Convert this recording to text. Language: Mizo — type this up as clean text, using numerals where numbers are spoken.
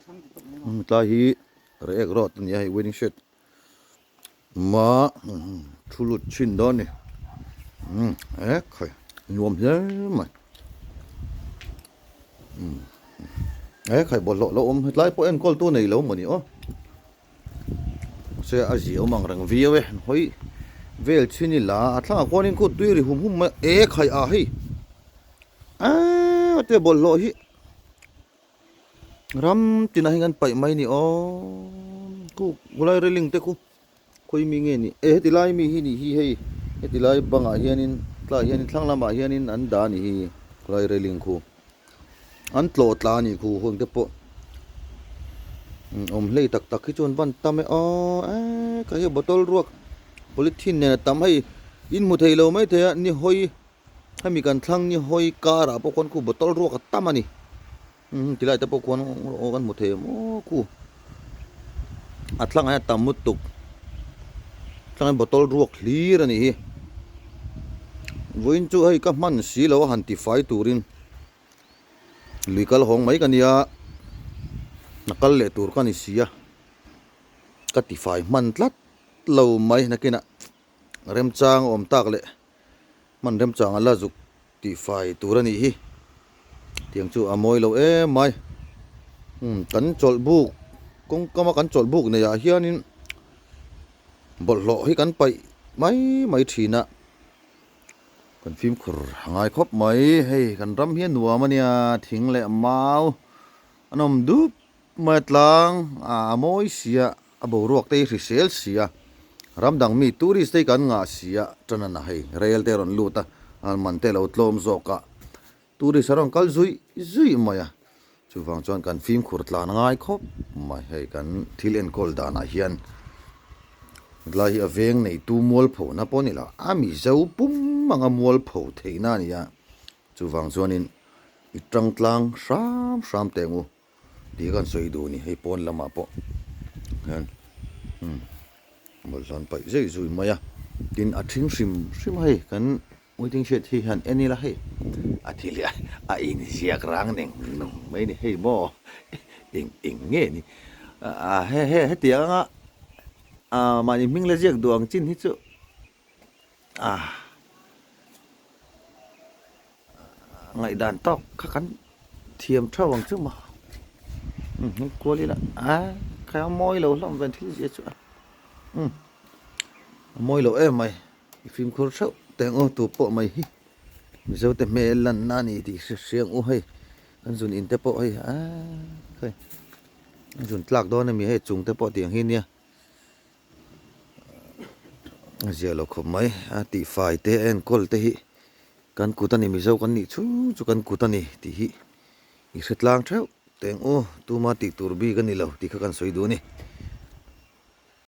Tlai hi Reiek road a ni a hei wedding shed ma thu lut thin dawn a ni umm e khai nuam hle mai umm e khai bawlhhlawh lo awm hetlai pawh enkawl tu nei lo maw ni aw mahse a zia awm ang reng viau e an hawi vel chin ila a thlangah khuanin kut tui ri hum hum mai e khai ah hei aaa te bawlhhlawh hi. Ram tinah hian kan paih mai ni awm khu khulai railing te khu khawi mi nge ni e heti lai mi hi nih hi hei heti lai bangah hianin tlaiah hianin thlang lamah hianin an dah a nih hi khulai railing khu an tlawh tla a nih khu hun te pawh awm hlei tak tak hi chuan van tam e aw eee kha hi bottle ruak polythene nen a tam hei in hmu thei lo maithei a ni hawi. Hemi kan thlang ni hawi karah pawh khuan khu bottle ruak a tam a ni. Umm tilai te pawh khuan aw kan hmu thei em aw khu. A thlangah hian a tam lutuk. Thlangah hian bottle ruak hlir a nih hi. Vawiin chu hei ka hman si lo a han tifai turin lui kal hawng mai ka nia. A kal leh tur ka ni si a. Ka tifai hman tlat lo mai nakinah remchang a awm tak leh. Hman remchang a la zuk tih fai tur a nih hi. Tiang chu a mawi lo em mai. Umm kan chawlh buk kawngkam a kan chawlh buk nei ah hianin bawlhhlawh hi kan paih mai mai thin a. Kan fimkhur a ngai khawp mai. Hei kan ram hi a nuam a nia thing leh mau an awm dup mai a tlang a mawi si a. A boruak te hi hrisel si a, ram dang mi tourist te hi kan ngah si a, tan a hei rail te a rawn lut a, an man te a lo tlawm zawk a, tourist a rawn kal zui zui mai a, chuvang chuan kan fimkhur tlan ngai khawp mai hei kan thil enkawl danah hian helai hi a veng neitu mualpho na pawh a ni lo, a mizo pum anga mualpho theihna a ni a, chuvang chuanin i tang tlang hram hram teh ang u. Tih kan sawi duh a ni hei pawn lamah pawh hian umm bawlhhlawh an paih zui zui mai a tin a thing hrim hrim a hei kan waiting shed hi hian en ila hei a thil hi a inziak rang neng nung mai a ni hei maw eng eng nge ni ah he he hetiang anga ah mahni hming la ziak duh ang chin hi chu ah Ngaihdan tawk kha kan thiam theuh ang chu maw umm hei kual ila a kha a mawi lo hlawm ven thil zia chu a umm a mawi lo em mai i fimkhur theuh teh ang u tu pawh mai hi mizo te hmel lanna a ni tih hre hriang u hei kan zun in te pawh hei a hei a zun tlak dawn ami hei chung te pawh tiang hi nia. A zia lo khawp mai a tihfai te a enkawl te hi kan kut a ni mizo kan nih chu chu kan kut a ni tih hi i hre tlang theuh teng u tuma tih tur bik a ni lo tih kha kan sawi duh a ni.